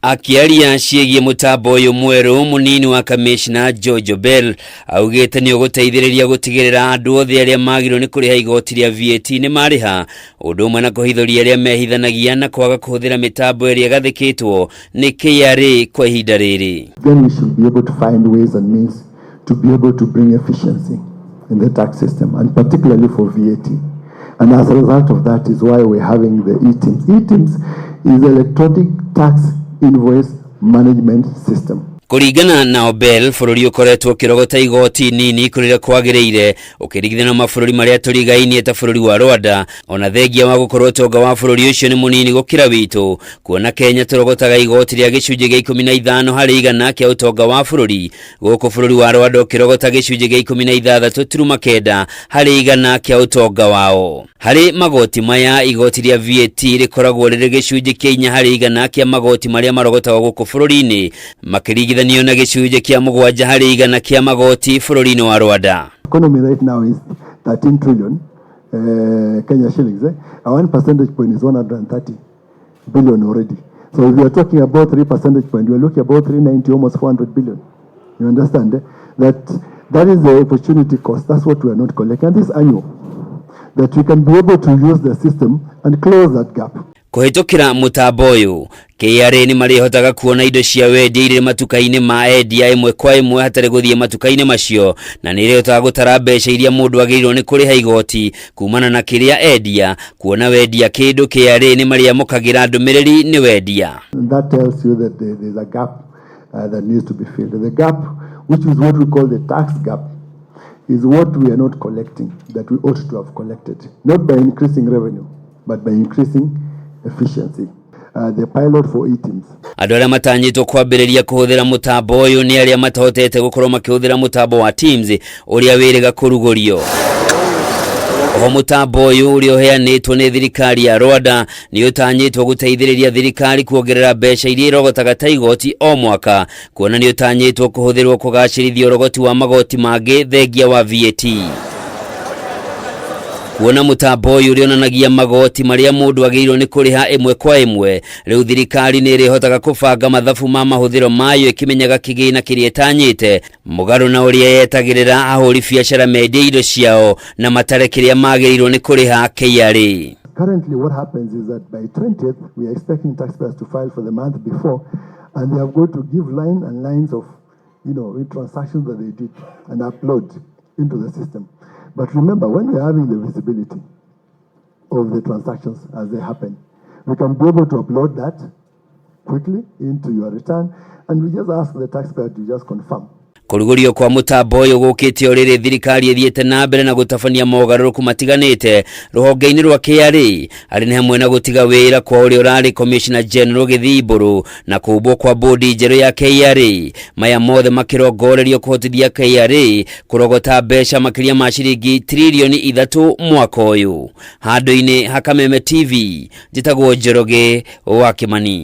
Akĩaria ciĩgiĩ mũtambo ũyũ mwerũ, mũnini wa kamishna George Bell augĩte nĩ ũgũteithĩrĩria gũtigĩrĩra andũ othe arĩa magĩrĩirwo nĩ kũrĩha igoti rĩa VAT nĩ marĩha, ũndũ ũmwe na kũhithũria arĩa mehithanagia na kwaga kũhũthĩra mĩtambo ĩrĩa ĩgathĩkĩtwo nĩ KRA kwa ihinda rĩrĩ. Then we should be able to find ways and means to be able to bring efficiency in the tax system, and particularly for VAT. And as a result of that is why we're having the eTIMS. eTIMS is Electronic Tax Invoice Management System. Kũringana na Obel, bũrũri ũkoretwo ũkĩrogota igoti nini kũrĩrĩa kwagĩrĩire ũkĩringithania na mabũrũri marĩa tũrigainie ta bũrũri wa Rwanda, ona thengia wa gũkorwo ũtonga wa bũrũri ũcio nĩ mũnini gũkĩra witũ. Kuona Kenya tũrogotaga igoti rĩa gĩcunjĩ gĩa 15% kĩa ũtonga wa bũrũri, gũkũ bũrũri wa Rwanda ũkĩrogota gĩcunjĩ gĩa 16.9% kĩa ũtonga wao. Harĩ magoti maya, igoti rĩa VAT rĩkoragwo rĩrĩ gĩcunjĩ kĩa 4% kĩa magoti marĩa marogotagwo gũkũ bũrũri-inĩ, makĩringithanio na gĩcunjĩ kĩa 7% kĩa magoti bũrũri-inĩ wa Rwanda. Economy right now is 13 trillion Kenya shillings. Eh? A 1 percentage point is 130 billion already. So if you are talking about 3 percentage point, you are looking about 390, almost 400 billion. You understand, eh? That is the opportunity cost. That's what we are not collecting. And this is annual. That we can be able to use the system and close that gap. Kũhĩtũkĩra mũtambo ũyũ, KRA nĩ marĩhotaga kuona indo cia wendia irĩ matuka-inĩ ma endia ĩmwe kwa ĩmwe hatarĩ gũthiĩ matuka-inĩ macio, na nĩ ĩrĩhotaga gũtara mbeca iria mũndũ agĩrĩirwo nĩ kũrĩha igoti kumana na kĩrĩa endia. Kuona wendia kĩndũ, KRA nĩ marĩamũkagĩra ndũmĩrĩri nĩ wendia. And that tells you that there's a gap that needs to be filled. The gap, which is what we call the tax gap, is what we are not collecting that we ought to have collected, not by increasing revenue, but by increasing efficiency. The pilot for eTIMS. Andũ arĩa matanyĩtwo kwambĩrĩria kũhũthĩra mũtambo ũyũ nĩ arĩa matahotete gũkorwo makĩhũthĩra mũtambo wa TIMS ũrĩa wĩrĩga kũrugũrio. Oho mũtambo ũyũ ũrĩa ũheanĩtwo nĩ thirikari ya Rwanda nĩ ũtanyĩtwo gũteithĩrĩria thirikari kuongerera mbeca iria irogotaga ta igoti o mwaka, kuona nĩ ũtanyĩtwo kũhũthĩrwo kũgacĩrithia ũrogoti wa magoti mangĩ thengia wa VAT. Kuona mũtambo ũyũ ũrĩonanagia magoti marĩa mũndũ agĩrĩirwo nĩ kũrĩha ĩmwe kwa ĩmwe, rĩu thirikari nĩ ĩrĩhotaga kũbanga mathabu ma mahũthĩro mayo ĩkĩmenyaga kĩgĩna kĩrĩa ĩtanyĩte, mũgarũ na ũrĩa yetagĩrĩra ahũri biacara mendie indo ciao na matare kĩrĩa magĩrĩirwo nĩ kũrĩha KRA. Currently, what happens is that by 20th, we are expecting taxpayers to file for the month before, and they have got to give line and lines of transactions that they did and upload into the system. But remember, when we are having the visibility of the transactions as they happen, we can be able to upload that quickly into your return, and we just ask the taxpayer to just confirm. Kũrugũrio kwa mũtambo ũyũ gũkĩte o rĩrĩ thirikari ĩthiĩte na mbere na gũtabania mogarũrũku matiganĩte rũhonge-inĩ rwa KRA, arĩ nĩ hamwe na gũtiga wĩra kwa ũrĩa ũrarĩ Commissioner General Gĩthii Mbũrũ na kũmbwo kwa bodi njerũ ya KRA. Maya mothe makĩrongorerio kũhotithia KRA kũrogota mbeca makĩria ma ciringi 3 tririoni mwaka ũyũ. Handũ-inĩ ha Kameme TV, njĩtagwo Njoroge wa Kĩmani.